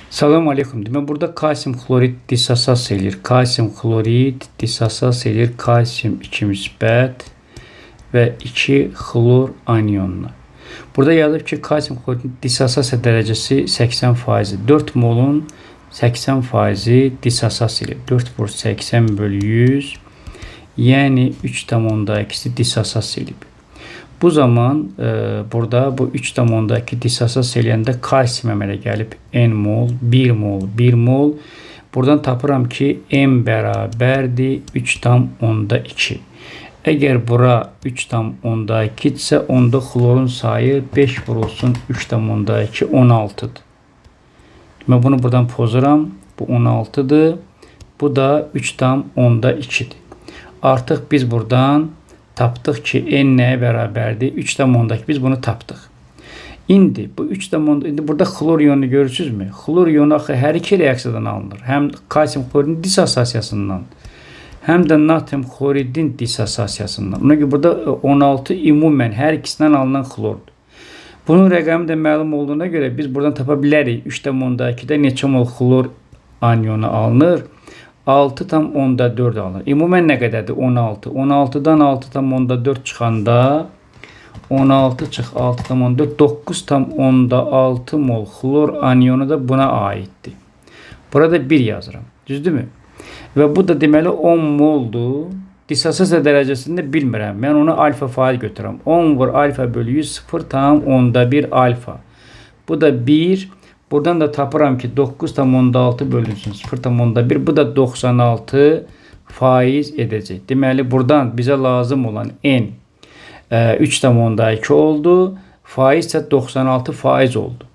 Salam aleykum. Demək, burada kalsium xlorid disosiasiya eləyir. Kalsium xlorid disosiasiya eləyir. Kalsium 2 müsbət və 2 xlor anionla. Burada yazıb ki, kalsium xloridin disosiasiya dərəcəsi 80%. 4 molun 80% disosiasiya eləyir. 4 vur 80 bölü 100, yəni 3,2-si disosiasiya eləyib. Bu zaman burada bu 3,2 disosiasiya eləyəndə kalsium əmələ gəlib N mol, 1 mol, 1 mol. Buradan tapıram ki, M bərabərdir 3,2. Əgər bura 3,2 isə onda xlorun sayı 5 vurulsun 3,2 16-dır. Mən bunu buradan pozuram. Bu 16-dır. Bu da 3,2-dir. Artıq biz buradan tapdıq ki, N nəyə bərabərdir? 3,2. Biz bunu tapdıq. İndi bu 3,2, indi burada xlor iyonunu görürsünüzmü? Xlor iyonu axı hər iki reaksiyadan alınır. Həm kalsium xloridin disosiasiyasından, həm də natrium xloridin disosiasiyasından. Ona görə burada 16 ümumən hər ikisindən alınan xlordur. Bunun rəqəmi də məlum olduğuna görə biz buradan tapa bilərik. 3,2-də neçə mol xlor anyonu alınır? 6,4 alınır. Ümumən nə qədərdir? 16. 16-dan 6,4 çıxanda 16 çıx 6,4 9,6 mol xlor anyonu da buna aiddir. Burada 1 yazıram. Düzdürmü? Və bu da deməli 10 moldur. Disosiasiya dərəcəsini də bilmirəm. Mən onu alfa faiz götürürəm. 10 vur alfa bölü 100 0,1 alfa. Bu da 1. Buradan da tapıram ki 9,6 bölünsün 0,1. Bu da 96 faiz edəcək. Deməli buradan bizə lazım olan N 3,2 oldu. Faiz isə 96 faiz oldu.